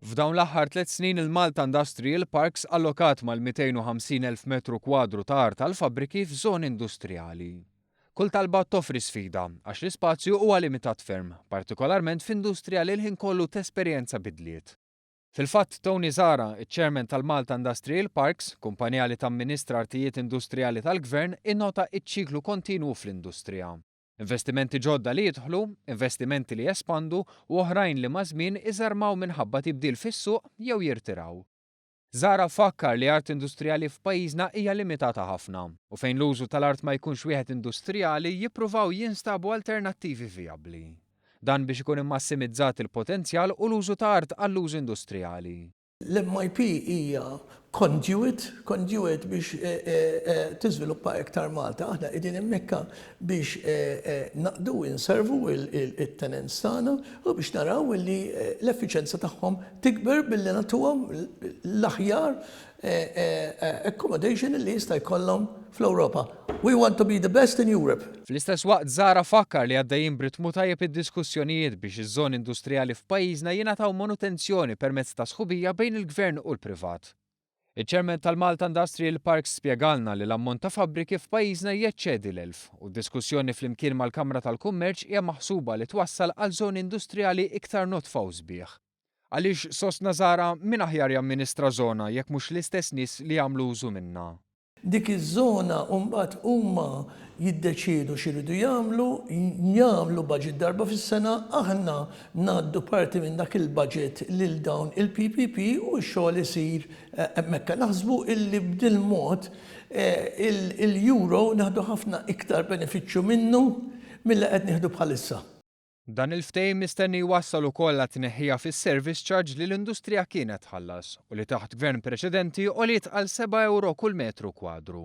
F'dawn l-aħħar 3 snin il-Malta Industrial Parks allokat mal-250,000 metru kwadru ta' art għal fabbriki f'żoni industrijali. Kull talba toffri sfida għax l-ispazju huwa limitat ferm, partikolarment f'industrija li l-ħin kollu tesperjenza bidliet. Fil-fatt, Tony Zahra, iċ-chairman tal-Malta Industrial Parks, kumpanija li tamministra artijiet industrijali tal-gvern, innota iċ-ċiklu kontinwu fl-industrija. Investimenti ġodda li jidħlu, investimenti li jespandu u oħrajn li maż-żmien iżarmaw minħabba tibdil fis-suq jew jirtiraw. Zahra fakkar li art industrijali f'pajjiżna hija limitata ħafna u fejn l-użu tal-art ma jkunx wieħed industrijali jippruvaw jinstabu alternattivi vijabbli. Dan biex ikun immassimizzat il-potenzjal u l-użu ta' art għall-użu industrijali. L-MIP hija conduit biex tiżviluppa iktar Malta. Aħna qegħdin hemmhekk biex naqdu inservu il-tenants tagħna u biex naraw li l-effiċenza tagħhom tikber billi nagħtuhom l-aħjar accommodation li jista' jkollhom fl-Ewropa. We want to be the best in Europe. Fl-istess waqt, Zahra fakkar li għaddejjin b'ritmu tajjeb id-diskussjonijiet biex iż-żoni industrijali f'pajjiżna jingħataw manutenzjoni permezz ta' sħubija bejn il-gvern u l-privat. Iċ-chairman tal-Malta Industrial Parks spjegalna li l-ammont ta' fabbriki f'pajjiżna jeċċedi l-1000 u d-diskussjoni flimkien mal-Kamra tal-Kummerċ hija maħsuba li twassal għal żoni industrijali iktar nodfa u sbieħ. Għaliex, sostna Zahra, min aħjar jamministra żona jekk mhux l-istess nies li jagħmlu użu minnha? Dik iż-żona mbagħad huma jiddeċiedu x'iridu jagħmlu, jagħmlu budget darba fis-sena, aħna ngħaddu parti minn dak il-budget lil dawn il-PPP u x-xogħol isir hemmhekk. Naħsbu illi b'dil-mod il-euro nieħdu ħafna iktar benefiċċju minnu milli qed nieħdu bħalissa. Dan il-ftehim mistenni jwassal ukoll għat-tneħħija fis-service charge li l-industrija kienet tħallas u li taħt gvern preċedenti għoliet għal 7 euro kull metru kwadru.